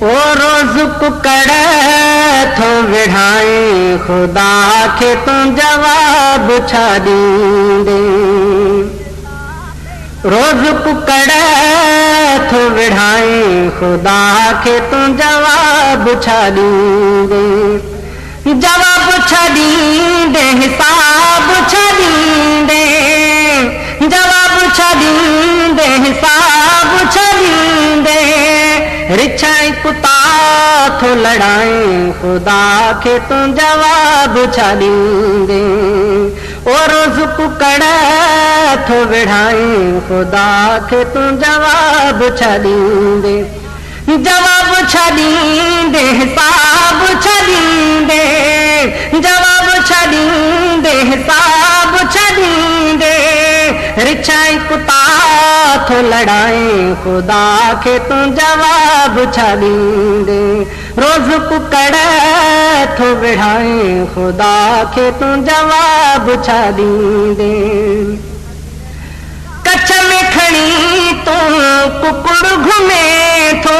ओ रोज़ कुकड़ थो विढ़ाए ख़ुदा खे तूं जवाब छा ॾींदे। रोज़ कुकड़ थो विढ़ाए ख़ुदा खे तूं जवाब छा ॾींदे। जवाब छा ॾींदे हिसाब छा ॾींदे। जवाब छा ॾींदे हिसाब छा ॾींदे। रिछाई कुता थो लड़ाए ख़ुदा खे तूं जवाब छा ॾींदे। ओ रोज़ कुकड़ थो विढ़ाए ख़ुदा खे तूं जवाब छा ॾींदे। जवाब छा ॾींदे हिसाब छा ॾींदे। जवाब छा ॾींदे हिसाब छा ॾींदे। रिछाई कुता थो लड़ाए ख़ुदा खे तूं जवाब छा ॾींदे। रोज़ कुकड़ थो विढ़ाए ख़ुदा खे तूं जवाब छा ॾींदे। कच्छ में खणी तूं कुकुड़ घुमे थो,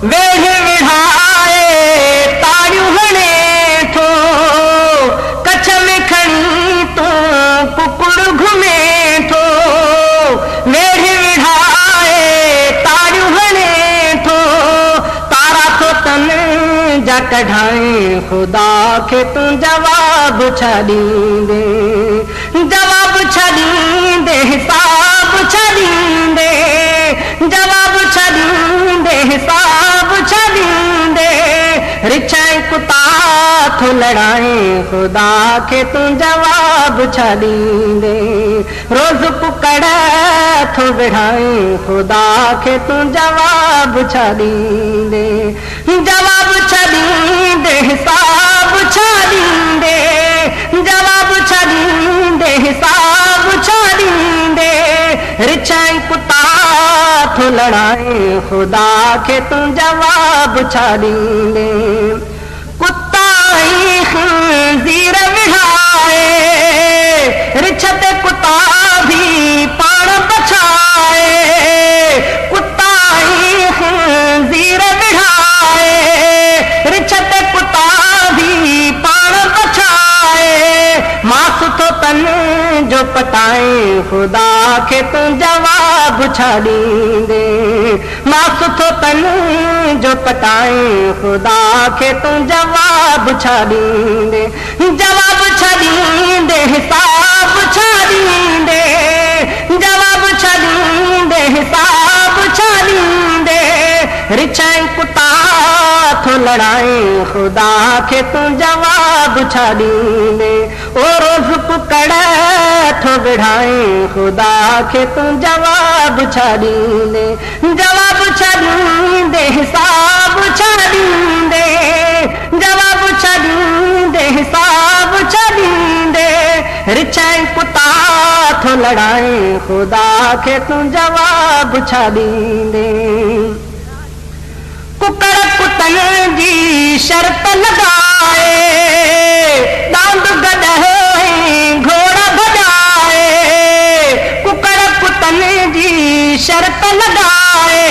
वेढ़ विढ़ाए ताड़ियूं हणे थो। कच्छ में खणी तूं कुकुड़ घुमे थो, वेढ़ विढ़ाए ताड़ियूं हणे थो। तारा थो तन जा कढाए ख़ुदा खे तूं जवाब छा ॾींदे। जवाब छा ॾींदे हिसाब छा ॾींदे। जवाब छा ॾींदे हिसाब छा ॾींदे। रिछाई कुता थो लड़ाए ख़ुदा खे तूं जवाब छा ॾींदे। रोज़ कुकड़ थो विढ़ाए ख़ुदा खे तूं जवाब छा ॾींदे। जवाब छा ॾींदे हिसाब छा ॾींदे। जवाब छा ॾींदे हिसाब छा ॾींदे। रिछाई कुता थो लड़ाए ख़ुदा खे तूं जवाब छा ॾींदे। कुता ऐं ख़ंज़ीर विढ़ाए, रिछ ते कुता बि पाण बचाए। कुता ऐं ख़ंज़ीर विढ़ाए, रिछ ते कुता बि पाण बचाए। मास थो तन जो पटाए ख़ुदा खे तूं जवाब छा ॾींदे। मास थो तन जो पटाए ख़ुदा खे तूं जवाब छा ॾींदे। जवाब छा ॾींदे हिसाब छा ॾींदे। जवाब छा ॾींदे हिसाब छा ॾींदे। रिछाई कुता थो लड़ाए ख़ुदा खे तूं जवाब छा ॾींदे। ओ रोज़ कुकड़ थो विढ़ाए ख़ुदा खे तूं जवाब छा ॾींदे। जवाब छा ॾींदे हिसाब छा ॾींदे। जवाब छा ॾींदे हिसाब छा ॾींदे। रिछाई कुता थो लड़ाए ख़ुदा खे तूं जवाब छा ॾींदे। कुकड़ कुतन जी शर्त लॻाए, ॾांद गॾह ऐं घोड़ा भॼाए। कुकड़ कुतन जी शर्त लॻाए,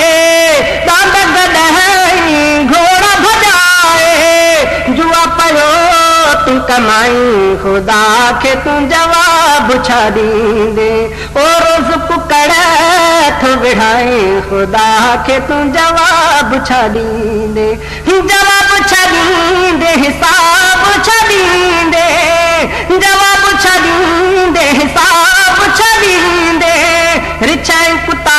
ॾांद गॾह ऐं घोड़ा भॼाए। जुआ पियो तूं कमाई ख़ुदा खे तूं जवाब छा ॾींदे। ओ रोज़ कुकड़ थो विढ़ाए ख़ुदा खे तूं जवाब छा ॾींदे। जवाब छा ॾींदे हिसाब छा ॾींदे। जवाब छा ॾींदे हिसाब छा ॾींदे। रिछाई कुता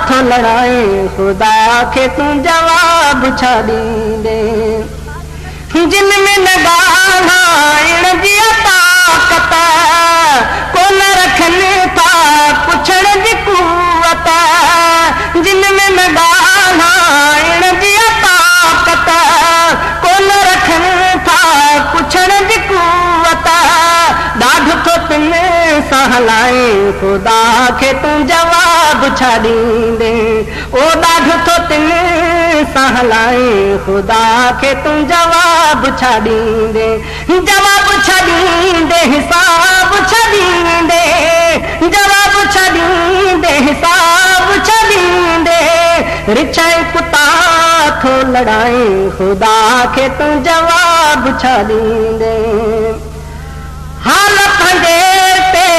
थो लड़ाए ख़ुदा खे तूं जवाब छा ॾींदे। जिन में न ॻाल्हाइण जी ताक़त, कोन रखनि था पुछण जी कुवत। जिन में न ॻाल्हाइण जी ताक़त, कोन रखनि था पुछण जी कुवत। ॾाढ थो तिन सां हलाए ख़ुदा खे तूं जवाब छा ॾींदे। ओ ॾाढ थो तिन सां हलाए ख़ुदा खे तूं जवाब छा ॾींदे। जवाब छा ॾींदे हिसाब छा ॾींदे। जवाब छा ॾींदे हिसाब छा ॾींदे। رڇ ۽ ڪتا ٿو لڙائين، خدا کي تون جواب ڇا ڏيندين؟ حال پنهنجي تي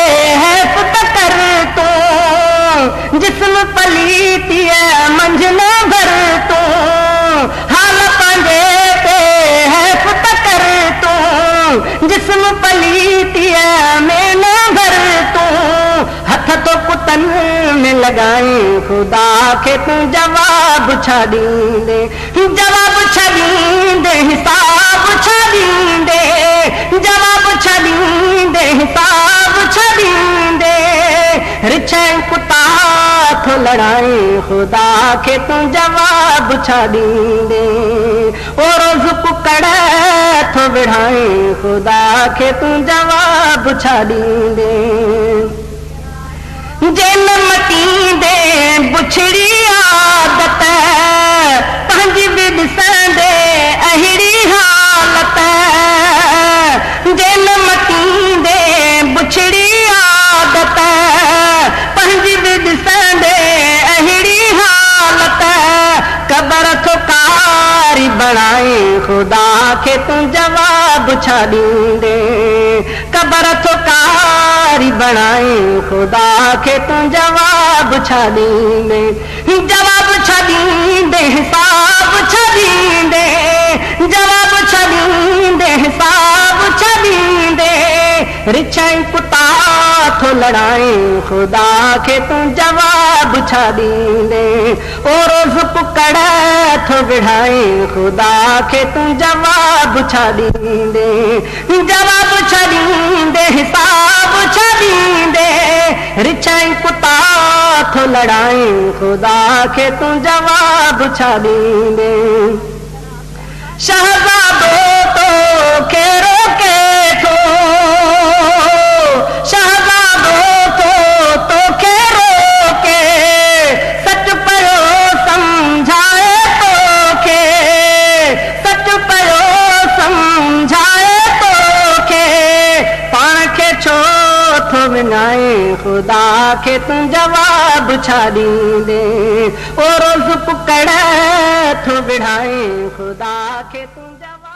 حيف ته ڪر تون، جسم پليتيء منجهه نه ڀر تون. حال پنهنجي تي حيف ته ڪر تون، جسم پليتيء ۾ نه ڀر تون. هٿ ٿو ڪتن ۾ لڳائين، خدا کي تون جواب ڇا ڏيندين؟ جواب ڇا ڏيندين؟ حساب ڇا ڏيندين؟ جواب ڇا ڏيندين؟ حساب ڇا ڏيندين؟ رڇ ۽ ڪتا ٿو لڙائين، خدا کي تون جواب ڇا ڏيندين؟ او روز ڪڪڙ ٿو وڙهائين، خدا کي تون جواب ڇا ڏيندين؟ جي نه مٽيندين بڇڙي عادت، پنهنجي به ڏسندين اهڙي حالت. جي نه مٽيندين بڇڙي عادت، پنهنجي به ڏسندين اهڙي حالت. قبر ٿو ڪاري بڻائين، خدا کي تون جواب ڇا ڏيندين؟ قبر ٿو ڪاري بڻائين، خدا کي تون جواب ڇا ڏيندين؟ جواب ڇا ڏيندين؟ حساب ڇا ڏيندين؟ جواب ڇا ڏيندين؟ حساب ڇا ڏيندين؟ رڇ ۽ ڪتا ٿو لڙائين، خدا کي تون جواب ڇا ڏيندين؟ او روز ڪڪڙ ٿو وڙهائين، خدا کي تون جواب ڇا ڏيندين؟ جواب ڇا ڏيندين؟ حساب ڇا ڏيندين؟ رڇ ۽ ڪتا ٿو لڙائين، خدا کي تون جواب ڇا ڏيندين؟ شهزادو توکي روڪي ٿو، شهزادو ٿو توکي روڪي، سچ پيو سمجهائي توکي، سچ پيو سمجهائي توکي، پاڻ کي ڇو ٿو وڃائين، خدا کي تون جواب ڇا ڏيندين؟ او روز ڪڪڙ ٿو وڙهائين، خدا کي تون جواب.